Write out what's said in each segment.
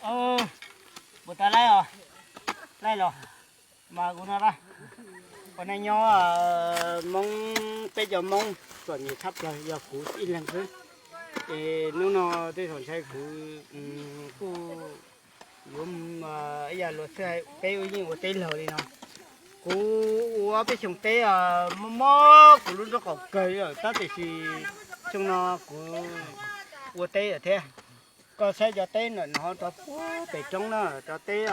Puas tau laij os? Laij los mas kuv no a. Ua neej nyob Hmoob, peb cov Hmoob txom nyem tshaj plaws yog kuv ib leeg xwb. Ces hnub no tej zaum ntshai kuv kuj yuav ib yam luag xwb, peb yeej ua teb laug li no. Kuv ua ob peb xyoos teb mob mob kuv lub nrob qaum kawg li lawm, tab tiam sis xyoo no kuv ua teb lawm thiab. Koj saib cov teb ntawm no rau puag pem roob na, cov teb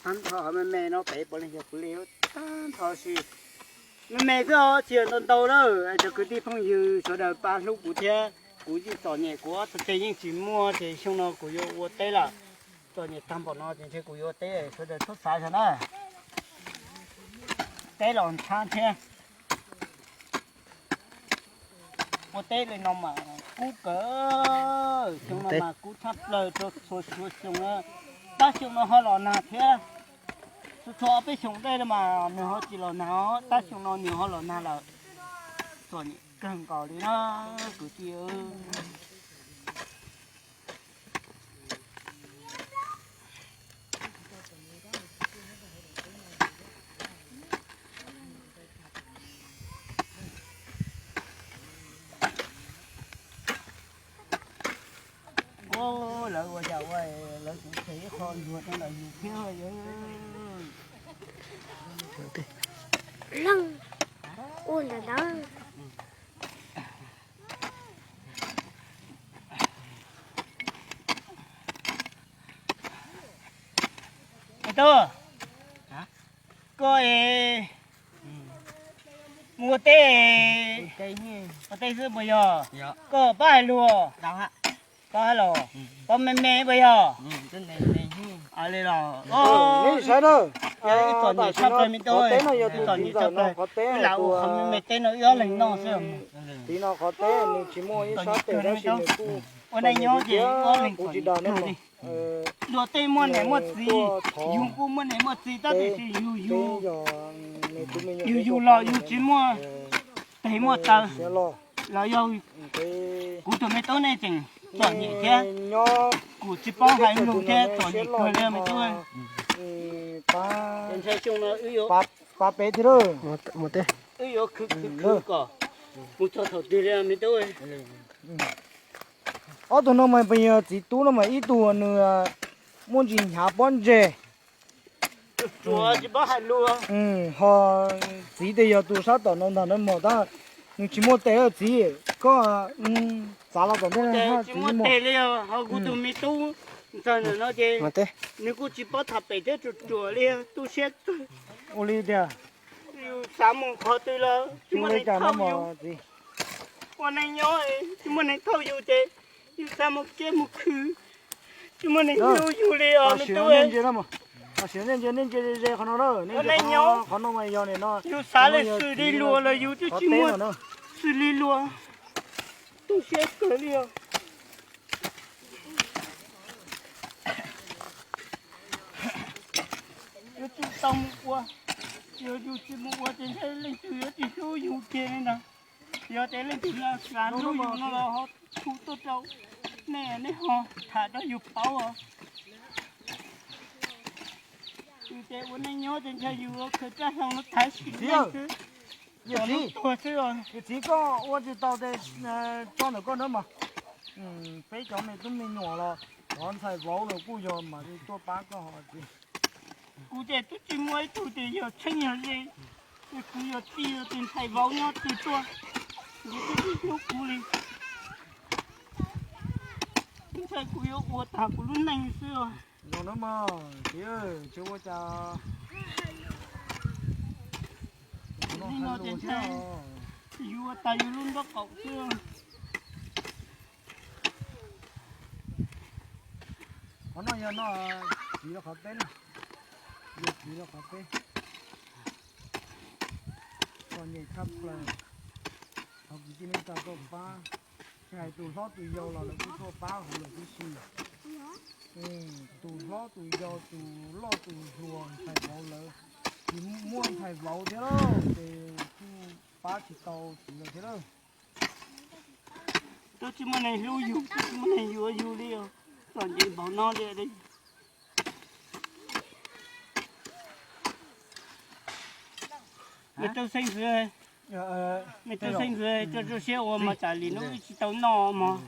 tag nrho me me no pem puav leej yog kuv li tag nrho, sis me me xwb os, tsis yog ntau ntau na. Cov kwv tij phooj ywg sawv daws pab hlub kuv thiab, kuv yeej txom nyem, kuv ob txhais tes yeej tsis muaj, ces xyoo no kuv yuav ua teb lawm. Txom nyem tag npaum no ces ntshe kuv yuav ua teb, sawv daws txhob xav xyov na. Teb los ntshab thiab. Ua teb li no mas kub kawg, xyoo no mas kub tshaj plaws rau txhua txhua xyoo na. Tab xyoo no ho los nag thiab. Txhua txhua ob peb xyoos ntej no mas nws ho tsis los nag, tab xyoo no nws ho los nag lawm. Txom nyem kawg nkaus li na kwv tij. Lawv ua cas ua, lawv kuv tseg ib qho ntsuag rau ntawm yus thiab. Leej ua ntawd ntawd. Tub, koj es mus ua teb, ua teb xwb puas yog? Koj pab hais lus, pab hais los, pab me me puas yog? Li los, ib txom nyem tshaj plaws me tub, ib txom nyem tshaj plaws, wb lam ua qhov me me teb no wb ob leeg noj xwb. Tiv no qhov teb nws tsis muaj ib sab tes tab sis nws kuj, ua neej nyob ces ob leeg txom nyem kawg li. Luag tej muaj niam muaj txiv, yus kuj muaj niam muaj txiv tab sis yus, yus, yus, yus los yus tsis muaj tes muaj taw, los yog kuv tus me tub nej tseem txom nyem thiab, kuv tsis paub hais lus thiab txom nyem kawg li me tub. Pab peb thiab. Wb yuav khwv khwv khwv kom mus txog thaum twg li me tub. Ob tug no mas pes yog txiv tub no mas ib tug nws muaj ntsis hnyav pob ntseg, tsis paub hais lus, ho txiv tes yog tus sab tom no ntag na mog, tab nws tsis muaj tes. Txiv, koj txav los tom ntej, tsis muaj tes li os. Ho kuv tus me tub ntxawg ntawm no ces nws kuj tsis paub tham pem thiab, ruam ruam li, tu siab kawg. Ua li tiag, yus xav mus qhov twg los tsis muaj neeg thauj yus. Ua neej nyob tsis muaj neeg thauj yus ces yus xav mus kiab mus khwv, tsis muaj neeg hlub yus li os me tub. Ua neej nyob, qhov no mas yog nim no yus xav li xws li luag los yus twb tsis muaj xws li luag, tu siab kawg li os. Yuav tsum tau mus ua, yog yus tsis mus ua ces ntshe leej twg yuav tsis hlub yus kiag li ntag. Yog tias leej twg xav hlub yus no los ho hu tuaj rau nej, nej ho tham rau yus paub os. Yus ces ua neej nyob ces ntshe yus ua khawv raj hlau no thaiv sim neej xwb, tuag xwb os. Yawm txiv, koj ua tsis tau ces tso ntawm koj na mas. Peb cov me tub me nyuam los cov ntxhais vauv los kuj yog mas tuaj pab koj ho txiv. Kuv ces twb tsis muaj ib tug tias yog txheeb yog ze, kuv yog tij yog tus ntxhais vauv nyob twg tuaj, kuv twb tsis hlub kuv li. Ntshai kuv yuav ua tag kuv lub neej xwb os. Zoo na mog txiv, tsis ua cas. Li no ces ntshai yus ua tag yus lub nrob qaum xwb. Qhov no yog no, txiv rau qhov teb na, yog txiv rau qhov teb. Txom nyem tshaj plaws, thov kwv tij neej tsa tuaj pab. Tsis hais tus hlob tus yau los lawv kuj tuaj pab hauv lawm tib si. Tus hlob tus yau, tus loj tus hluas, ntxhais vauv lawv, tsis muaj ntxhais vauv thiab lauj, ces kuj pab tsis tau txiv lawv thiab lauj. Twb tsis muaj neeg hlub yus, twb tsis muaj neeg yuav yus li os. Txom nyem npaum no li. Mej tub xeeb ntxwv, mej tub xeeb ntxwv, tso tso siab ua mog, tsam li nub wb tsis tau noj mog.